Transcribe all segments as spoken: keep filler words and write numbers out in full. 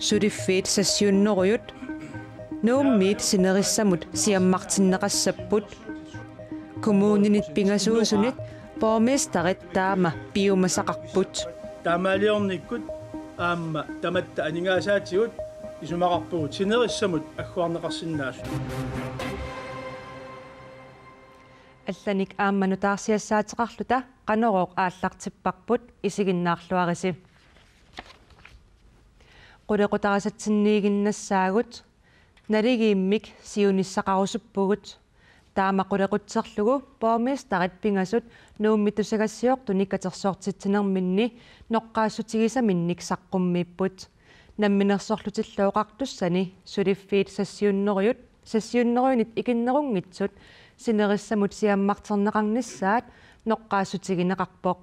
Suliffiit seks hundredet Nuummiit sinerissamut siammartinneqassapput. Kommuninit pingasuusunit borgmesterit taama piumasaqarput. Taamaaliornikkut aamma tamatta aningaasaatigut isumaqarpugut sinerissamut agguarneqarsinnaasut. Allanik aamma nutaarsiassaateqarluta Qanorooq aallartipparput, isiginnaarluarisi. Qulequtarisatsinniiginnassaagut, naligiimmik siunissaqarusuppugut. Taama qulequtserlugu borgmesterit pingasut Nuummi tusagassiortunik katersortitsinerminni noqqaassutigisaminnik saqqummiipput. Namminersorlutillu Oqartussani suliffiit seks hundredet, seks hundredenit ikinnerunngitsut sinerissamut siammarterneqarnissaat noqqaassutigineqarpoq.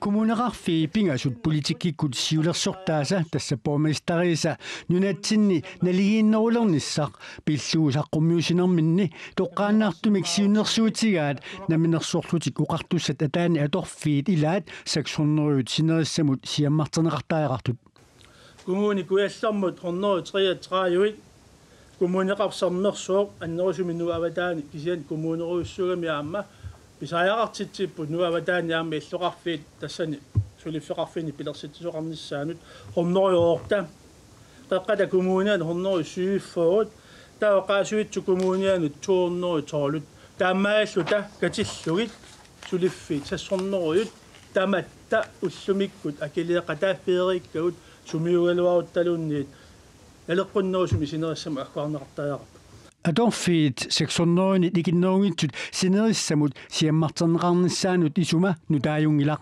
Kommuneqarfii pingasut politikkikkut siulersortaasa, tassa borgmesteriisa nunatsinni naligiinnerulernissaq pillugu saqqummiussinerminni toqqaannartumik siunnersuutigaat Namminersorlutik Oqartussat ataani atorfiit ilaat seks hundredet sinerissamut siammarterneqartariaqartut. Kommune Kujallermut hundrede treogtredive, Kommuneqarfik Sermersooq annerusumik Nuup avataani, kisianni kommunerujussuugami aamma pisariaqartitsipput Nuup avataani aamma illoqarfiit tassani suliffeqarfinni pilersitsisoqarnissaannut, hundrede otte. Qeqqata Kommuniani hundrede syvogfyrre, taava Qaasuitsup Kommunianut to hundrede tolv. Taamaalilluta katillugit suliffiit seks hundredet tamatta ullumikkut akiliiqataaffigereerikkagut sumiugaluaruttaluunniit naleqqunnerusumik sinerissamut agguarneqartariaqarput. Atorfiit seks hundredenit ikinnerunngitsut sinerissamut siammarterneqarnissaannut isuma nutaajunngilaq.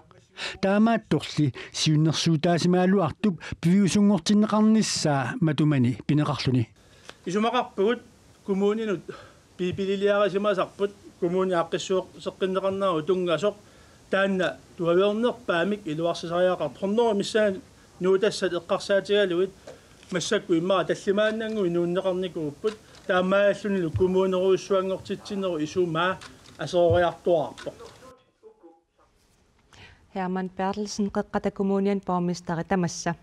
Taamaattorli siunnersuutaasimagaluartup piviusunngortinneqarnissaa matumani pineqarluni. Isumaqarpugut kommuninut piipililiarisimasarput, kommuni aaqqissuusseqqinneqarnera tunngasoq, taanna tuaviornerpaamik iluarsisariaqarpoq. Hundrede missaanni nuutassat eqqarsaatigalugit massakkut immaqa tallimaannannguit nuunneqarnikuupput, taamaalillunilu kommunerujussuanngortitsinerup isumaa aseroriartuaarpoq. Hermann Berthelsen, Qeqqata Kommuniani borgmesteri tamassa.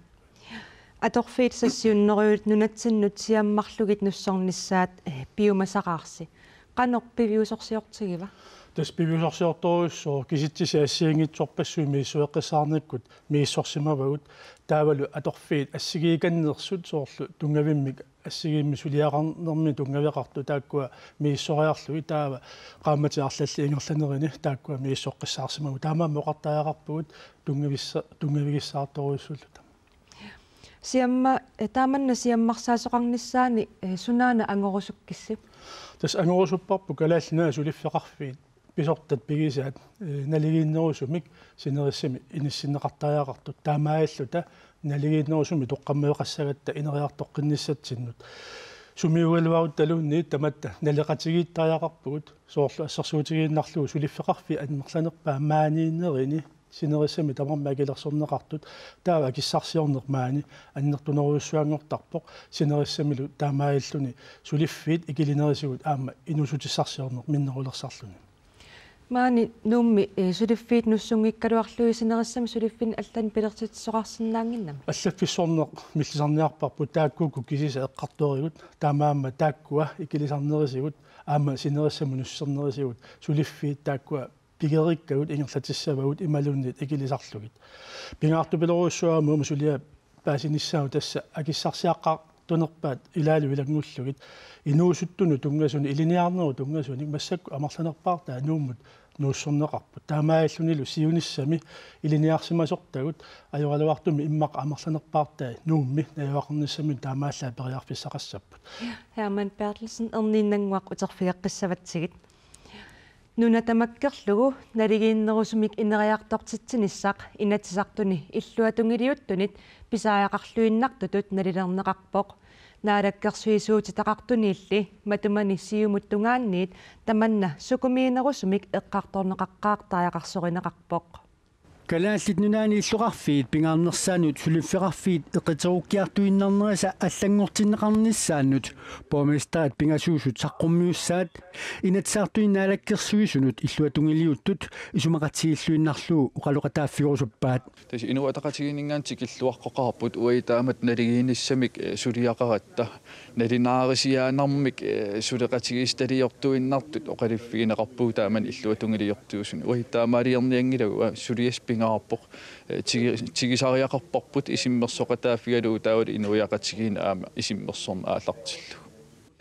Atorfiit seks hundredet nunatsinnut siammarlugit nussornissaat, eh, piumasaqaarsi. Qanoq piviusorsiortigiva? Tassa piviusorsiortorujussuuvoq, kisitsisit assigiinngitsorpassuit misissueqqissaarnikkut misissorsimavagut, taavalu atorfiit assigiikannersut soorlu tunngavimmik assigiimmik suliaqarnermi tunngaveqartut taakkua misissoriarlugit, taava qaammatit arlallit ingerlanerini taakkua misissoqqissaarsimavugut. Taamaammat oqartariaqarpugut tunngavissa-, tunngavigissaartorujussuulluta. Siamma-, eh, taamanna siammarsaasoqarnissaani, eh, sunaana angorusukkissi? Tassa angorusupparput Kalaallit Nunaat suliffeqarfiit pisortat pigisaat, eh, naligiinnerusumik sinerissami inissinneqartariaqartut, taamaalilluta naligiinnerusumik toqqammaveqassagatta ineriartoqqinnissatsinnut. Sumiugaluaruttaluunniit tamatta naleqatigiittariaqarpugut, soorlu assersuutigiinnarlugu suliffeqarfiit amerlanerpaat maaniinnerini sinerissami tamarmik akilersorneqartut, taava akissarsiorneq maani annertunerujussuanngortarpoq, sinerissamilu taamaalilluni suliffiit ikilinerisigut aamma inuussutissarsiorneq minnerulersarluni. Maani Nuummi, eh, suliffiit nussunngikkaluarlugit sinerissami suliffinni allani pilersitsisoqarsinnaannginnami? Allaffissorneq millisarniarparput, taakkuuku kisisa eqqartorigut, taamaammat taakkua ikilisarnerisigut aamma sinerissamut nussernerisigut suliffiit taakkua pigerikkagut ingerlatissavagut imaluunniit ikilisarlugit. Pingaartupilorujussuugami uuma suliaq paasinissaasoq, tassa akissarsiaqqaartunerpaat ilaalu ilanngullugit, inuusuttunut tunngasunik, ilinniarnerup tunngasunik massakkut amerlanerpaartaat Nuummut nuussorneqarput. Taamaalillunilu siunissami ilinniarsimasortagut ajoraluartumik immaqa amerlanerpaartai Nuummi najugaqarnissaminut taamaallaat periarfissaqassapput. Hermann Berthelsen, erniinnannguaq uterfigeqqissavatsigit. Nuna tamakkerlugu naligiinnerusumik ineriartortitsinissaq Inatsisartuni illuatungiliuttunit pisariaqarluinnartutut nalilerneqarpoq. Naalakkersuisuutitaqartuniilli matumani Siumut tungaanniit tamanna sukumiinerusumik eqqartorneqaqqaartariaqarsorineqarpoq. Kalaallit Nunaanni illoqarfiit pingaarnersaannut suliffeqarfiit eqiterukkiartuinnarnerisa allanngortinneqarnissaannut borgmesterit pingasuusut saqqummiussaat Inatsisartuni Naalakkersuisunut illuatungiliuttut isumaqatigiilluinnarlugu oqaloqataaffigurusuppaat. Tassa Inuit Ataqatigiinninngaanniit tikilluaqqoqaarput uagut taamatut naligiinnissamik, eh, suliaqaratta. Nalunaarisiaannarmik, eh, suleqatigiissitaliortuinnartut oqaluffigineqarpugut taamani illuatungiliortuusunut. Uagut taamaaliornianngilagut, eh, suliassaq pingaarpoq, eh, tigi-, tigusariaqarparput isummersoqataaffigalugu taavalu inuiaqatigiinni aamma isummersorneq aallartillugu.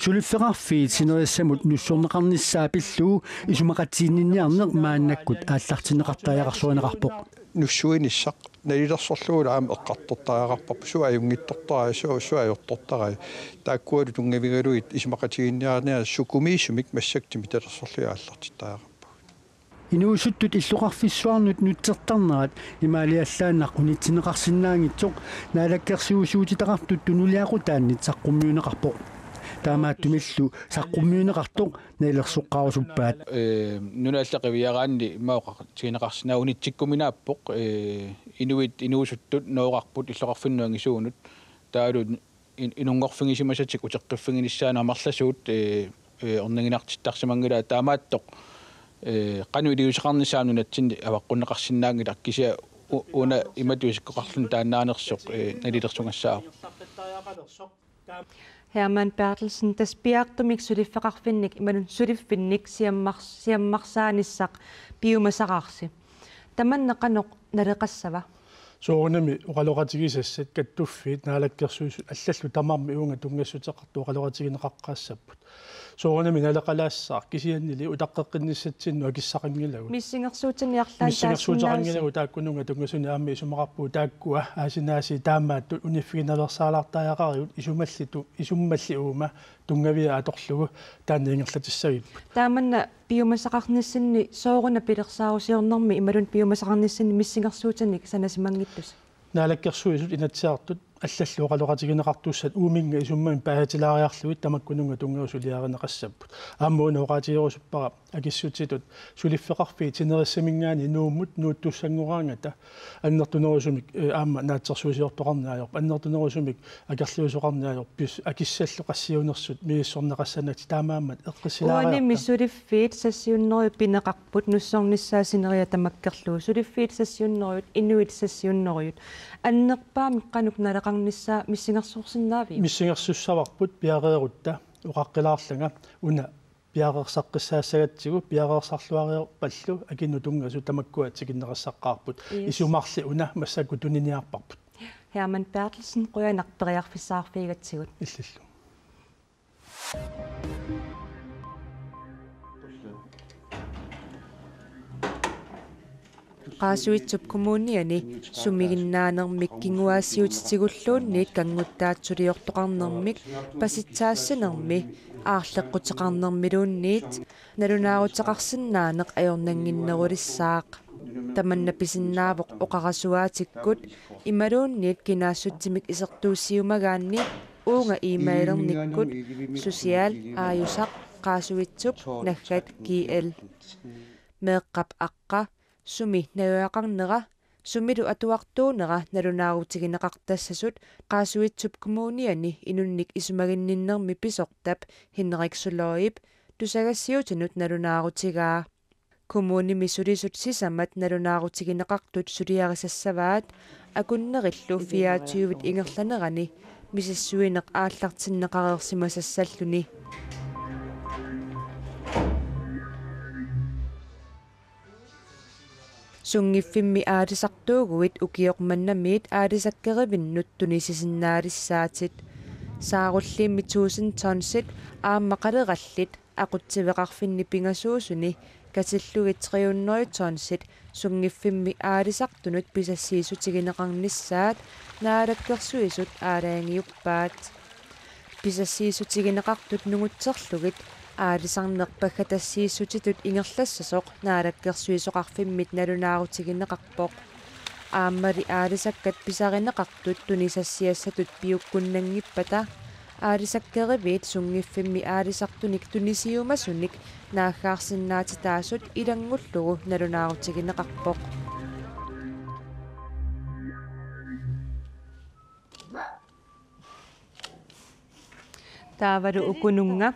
Suliffeqarfiit sinerissamut nussorneqarnissaa pillugu isumaqatiginninniarneq maannakkut aallartinneqartariaqarsorineqarpoq. Nussuinissaq nalilersorlugu aamma eqqartortariaqarparput, suut ajunngitsortarai, suut, suut ajortortarai. Taakkualu tunngavigalugit isumaqatiginninniarneq sukumiisumik massakkut timitalersorlugit aallartittariaqarpagut. Inuusuttut illoqarfissuarnut nutsertarnerat imaaliallaannaq unitsinneqarsinnaanngitsoq naalakkersuisuutitaqartut tunuliaqutaannit saqqummiunneqarpoq. Taamaattumillu saqqummiunneqartoq nalilersoqqaarusuppaat. Eh, nunallu qiviaraanni immaqa oqartigineqarsinnaavoq unitsikkuminaappoq, eh, inuit inuusuttut nooqqarput illoqarfinnut angisuunut taavalu in-, inunngorfigisimasatik uteqqiffiginissaannut amerlasuut, eh, eh, orniginartittarsimanngilaat taamaattoq, eh, qanoq iliuuseqarnissaa nunatsinni avaqqunneqarsinnaanngilaq kisianni u-, una imatut isikkoqarluni taannaanersoq, eh, nalilersugassaavoq. Hermann Berthelsen, tassa piaartumik suliffeqarfinnik imaluunniit suliffinnik siammars-, siammarsaanissaq piumasaqaarsi. Tamanna qanoq naleqassava? Soorunami oqaloqatigisassat kattuffiit naalakkersuisut allallu tamarmik uunga tunngassuteqartut oqaloqatigineqaqqaassapput. Soorunami naleqalaassaaq kisiannili utaqqeqqinnissatsinnut akissaqanngilagut. Missingersuutini arlaannik Missingersuuteqanngilagut taakkununnga tunngasunik aamma isumaqarpugut taakkua aasinaasiit taamaattut uniffiginaveersaalaartariaqarigut isumallitu-, isummalli uuma tunngavia atorlugu taanna ingerlatissagipput. Taamanna piumasaqarnissinni sooruna pilersaarusiornermi imaluunniit piumasaqarnissinni missingersuutinik sanasimanngittusi? Naalakkersuisut Inatsisartut allallu oqaloqatigineqartussat uuminnga isummamik paasitilaariarlugit tamakkununnga tunngaviup suliarineqassapput. Aamma una oqaatigerusuppara akissutitut suliffeqarfiit sinerissaminngaanniit Nuummut nuuttussanngoraangata annertunerusumik, eh, aamma naatsorsuusiortoqarneq ajorpoq, annertunerusumik akerliusoqarneq ajorpoq, pis-, akissallu qassiunersut misissorneqassanngillat taamaammat eqqissilaariarta. Uanimi suliffiit sassiunnerujut pineqarput nussornissaa sineriak tamakkerlugu, suliffiit sassiunnerujut, inuit sassiunnerujut. Annerpaamik qanoq naleqarnissaa missingersuusinnaaviuk? Missingersussavarput piareerutta oqaqqilaarlanga una piareersaqqissaassagatsigu piareersarluareerpallu akinnut tunngasut tamakkua tikinneqassaqqaarput. Yes. Isumarli una massakkut tuniniarparput. Hermann Berthelsen, qujanaq periarfissaqarfigigatsigut. Illillu. Qaasuitsup Kommuniani sumiginnaanermik kinguaassiuutitigulluunniit kanngutsaatsuliortoqarnermik pasitsaassinermi aarleqquteqarnermiluunniit nalunaaruteqarsinnaaneq ajornannginnerulissaaq. Tamanna pisinnaavoq oqarasuaatikkut imaluunniit kinaassutsimik isertuussiumagaanni uunga e-mailernikkut social aajusaq qaasuitsup naggat gl. Meeqqap aqqa, sumi najugaqarnera, sumilu atuartuunera nalunaarutigineqartassasut Qaasuitsup Kommuniani inunnik isumaginninnermi pisortap Henrik Soloip tusagassiuutinut nalunaarutigaa. Kommunimi sulisut sisamat nalunaarutigineqartut suliarisassavaat akunnerillu fireogtyve ingerlanerani misissuineq aallartinneqareersimasassalluni. Sunngiffimmi aalisartuuguit ukioq mannamiit aalisakkerivinnut tunisisinnaalissaatit. Saarulliimmi tusind tonsit aamma qalerallit aqutsiveqarfinni pingasuusuni katillugit tre hundrede tonsit sunngiffimmi aalisartunut pisassiissutigineqarnissaat Naalakkersuisut aalajangiuppaat. Pisassiissutigineqartut nungutserlugit aalisarneq paggatassiissutitut ingerlassasoq Naalakkersuisoqarfimmit nalunaarutigineqarpoq. Aammali aalisakkat pisarineqartut tunisassiassatut piukkunnanngippata aalisakkeriviit sunngiffimmi aalisartunik tunisiumasunik naaggaarsinnaatitaasut ilanngullugu nalunaarutigineqarpoq. Taavalu ukununnga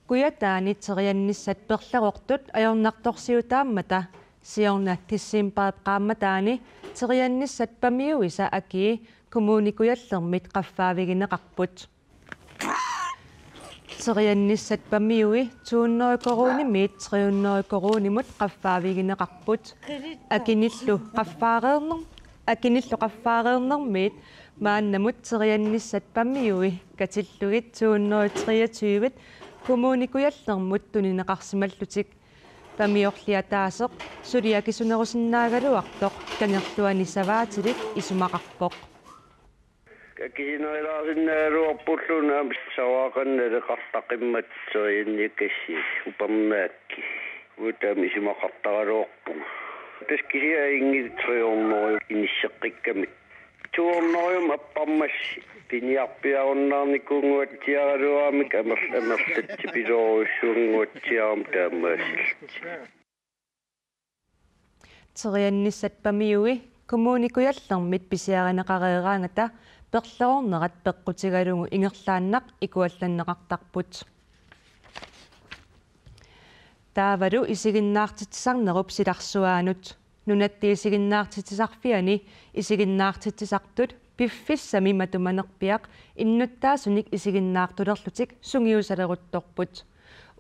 kujataani teriannissat perleqortut ajornartorsiutaammata siorna decembarip qaammataani teriannissat pamiuisa akii Kommune Kujallermit qaffaavigineqarput. Teriannissat pamiui to hundrede koruunimiit tre hundrede koruunimut qaffaavigineqarput. Akinillu qaffaareerner-, akinillu qaffaareernermiit maannamut teriannissat pamiui katillugit to hundrede treogtyve Kommune Kujallermut tunineqarsimallutik. Pamiorli ataaseq suli akisunerusinnaagaluartoq kangerluani savaatilik isumaqarpoq. Akisunerulaarsinnaagaluarpullu aamma savaat qanoq naleqartaqimmat terianniakassi upernaakkit. Uagut aamma isumaqartaraluarpunga. Tassa kisianni ajunngilaq tre hundrede inisseqqikkamik. To hundrede apparmassi piniarpiarunnaarnikuunnguatsiaraluaramik amer-, amerlatsipilorujussuunnguatsiarama taamaasilluni. Teriannissat pamiui Kommune Kujallermit pisiarineqareeraangata perleqornerat peqqutigalugu ingerlaannaq ikuallanneqartarput. Taavalu isiginnaartitsisarnerup silarsuaanut. Nunatta Isiginnaartitsisarfiani isiginnaartitsisartut piffissami matumanerpiaq innuttaasunik isiginnaartulerlutik sungiusaleruttorput.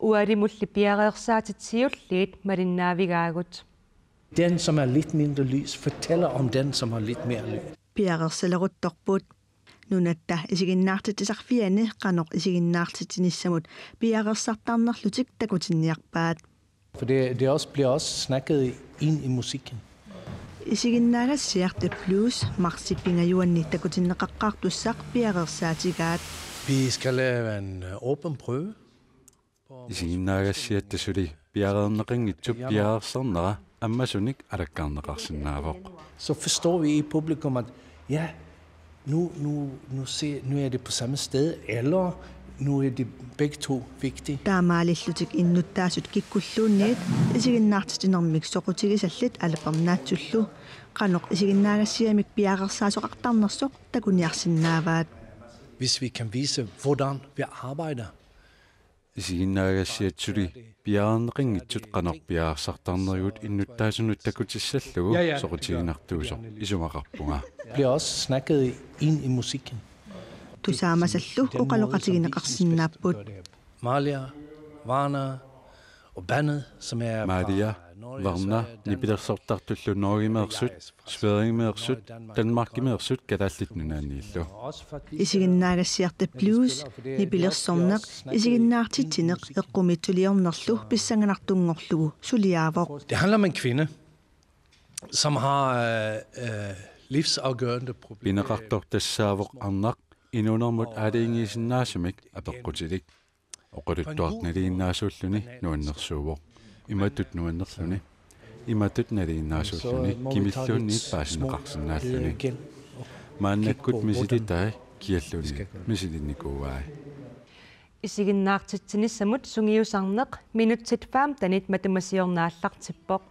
Ualimulli piareersaatit siulliit malinnaavigaagut. Den, som er lidt mindre lys, fortæller om den, som har lidt mere lys. Piareersaleruttorput. Nunatta Isiginnaartitsisarfiani qanoq isiginnaartitsinissamut piareersartarnerlutik takutinniarpaat. For det, det også, bliver også snakket ind i musikken. Isiginnaagassiaq The Blues marsip pingajuanni takutinneqaqqaartussaq piareersaatigaat. Vi skal lave en øh, åben prøve. Isiginnaagassiatta suli piareerneqanngitsup piareersarnera ammasunik alakkarneqarsinnaavoq. Så forstår vi i publikum, at ja, nu, nu, nu, ser, nu er det på samme sted, eller nu er det begge to vigtige. Taamaalillutik innuttaasut kikkulluunniit isiginnaartitsinermik soqutigisallit aalapernaatsullu qanoq isiginnaagassiamik piareersaasoqartarnersoq takuniarsinnaavaat. Hvis vi kan vise, hvordan vi arbejder. Isiginnaagassiat suli piareerneqanngitsut qanoq piareersartarnerigut innuttaasunut takutissallugu soqutiginartuusoq isumaqarpunga. Bliver også snakket ind i musikken. Tusaamasallu oqaloqatigineqarsinnaapput. Malia, Varna og bandet, som er fra Malia, Norge, Varna, Sverige, Danmark. Nipilersortartullu Norgemeersut, Sverigemeersut, Danmarkimeersut Kalaallit Nunaanniillu. Isiginnaagassiaq The Blues nipilersorneq isiginnaartitsineq eqqumiitsuliornerlu pissanganartunngorlugu suliaavoq. Det handler om en kvinde, som har øh, øh, livsafgørende problemer. Pineqartoq tassaavoq arnaq inuunermut aalajangiisinnaasumik apeqqutilik. Oqaluttuaq nalinginnaasuulluni nuannersuuvoq. Imatut nuannerluni. Imatut nalinginnaasuulluni kimilluunniit paasinneqarsinnaalluni. Maannakkut misilitai kialluunniit misilinnikuuai. Isiginnaartitsinissamut sungiusarneq minutsit femtenit matumasiorneq aallartippoq.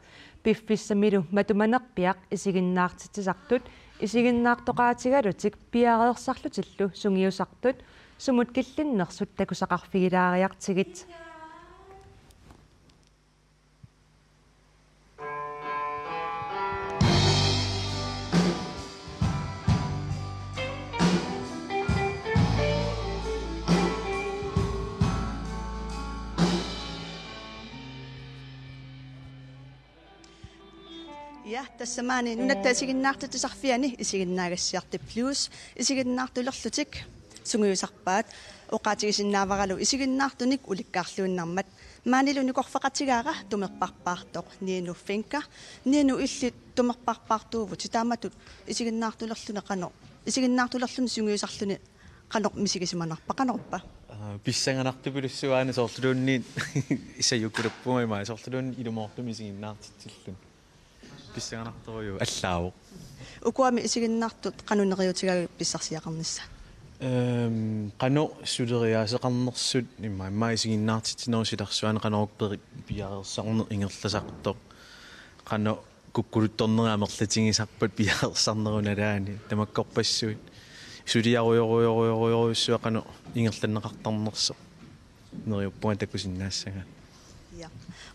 Piffissamilu matumanerpiaq isiginnaartitsisartut isiginnaartoqaatigalutik piareersarlutillu sungiusartut sumut killinnersut takusaqarfigilaariartigit. Ja, tassa maani Nunatta Isiginnaartitsisarfiani isiginnaagassiaq The Blues isiginnaartulerlutik sungiusarpaat. Oqaatigisinnaavaralu isiginnaartunik ulikkaarluinnarmat. Maanilu nikorfaqatigaara tumerparpaartoq Nino Fencker. Nino, illit tumerparpaartuuvutit, taamatut isiginnaartulerluni qanoq, isiginnaartulerluni sungiusarluni qanoq misigisimanarpa, qanorpa? Aa, pissanganartupilussuuvoq aana, soorluluunniit sajukulappunga ima, soorluluunniit ilumoortumik isiginnaartitsilluni. Pissanganartorujuuvoq, allaavoq. Ukuami isiginnaartut qanoq neriuutigaavit pissarsiaqarnissat? Ehm, qanoq suleriaaseqarnersut, immaqa, immaqa isiginnaartitsinerup silarsuani qanoq peri-, piareersarneq ingerlasartoq. Qanoq kukkuluttornerit amerlatigisarpat piareersarnerup nalaani, tamakkorpassuit. Suliarujorujorujorujussuaq qanoq ingerlanneqartarnersoq. Neriuppunga takusinnaassagaat. Ja.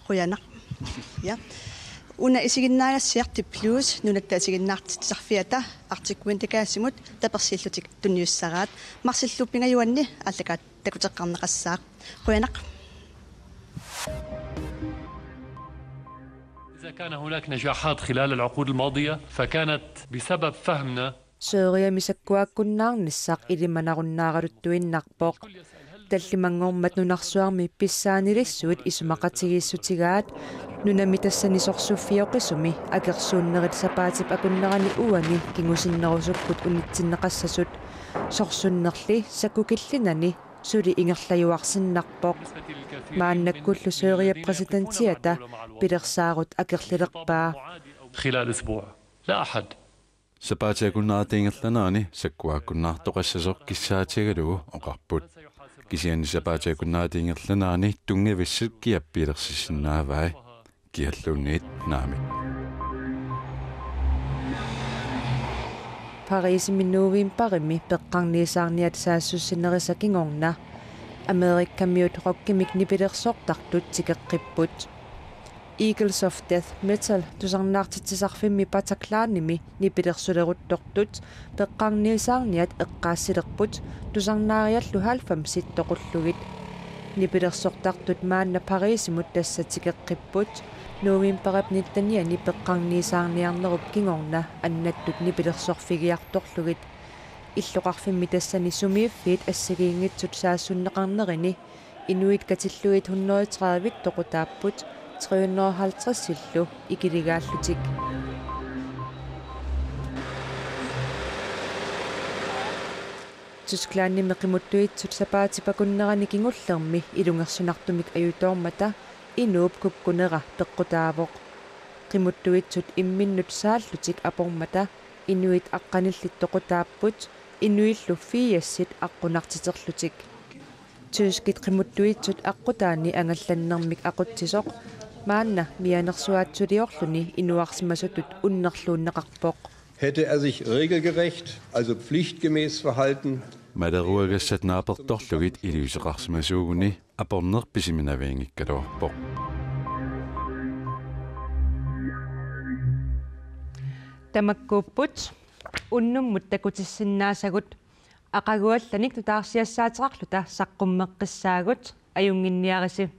Qujanaq. Ja. Una isiginnaagassiaq Arctic Plus, Nunatta Isiginnaartitsisarfiata Arctic Wintergaasimut tapersiillutik tunniussaraat. Marsilluup pingajuanni aallakaat takuteqqarneqassaaq. Qujanaq. إذا كان هناك نجاحات خلال العقود الماضية فكانت بسبب فهمنا. Sørøyami sakkuakkunnaarnissaq ilimanarunnaaraluttuinnarpoq. Tallimanngormat nunarsuarmi pissaanilissuit isumaqatigiissutigaat, nunami tassani sorsuffioqisumi akersuunnerit sapaatip akunnerani uani kingusinnerusukkut unitsinneqassasut, sorsunnerli sakkukillinani suli ingerlajuarsinnarpoq. Maannakkullu Sørøya præsidentiata pilersaarut akerlilerpaa. خلال أسبوع. لا أحد. Sapaatip akunnerata ingerlanerani sakkuakkunnaartoqassasoq kissaatigalugu oqarput. Kisianni sapaatip akunnerata ingerlanerani tunngavissut kiap pilersisinnaavai. Kialluunniit naamik. Parisimi novembarimi peqqarniisaarniat saassussinerisa kingorna Amerikamiut rockimik nipilersortartut tikeqqipput. Eagles of Death Metal tusarnaartitsisarfimmi Bataclanimi nipilersuleruttortut peqqarniisaarniat eqqaassilerput tusarnaariallu halvfemsit toqullugit. Nipilersortartut maanna Parisimut tassa tikeqqipput. Novembarip nitteniani peqqarniisaarniarnerup kingorna annattut nipilersorfigiartorlugit. Illoqarfimmi tassani sumiiffiit assigiinngitsut saassunneqarnerini inuit katillugit hundrede tredive toqutaapput, tre hundrede halvtredsillu ikiligaallutik. Tysklandimi qimuttuitsut sapaatip akunnerani kingullermi ilungersunartumik ajutoormata inuup kukkunera peqqutaavoq. Qimuttuitsut imminnut saallutik apormata inuit aqqanillit toqutaapput, inuillu firsit aqqunartiterlutik. Tyskit qimuttuitsut aqqutaanni angallannermik aqutsisoq maanna mianersuaatsuliorluni inuarsimasutut unnerluunneqarpoq. Hätte er sich regelgerecht, also pflichtgemäß verhalten, Maleruagassat naapertorlugit iliuuseqarsimasuuguni aporneq pisiminavianngikkaluarpoq. Tamakkuupput unnummut takutissinnaasagut. Aqagu allanik nutaarsiassaateqarluta saqqummeqqissaagut, ajunnginniarisi.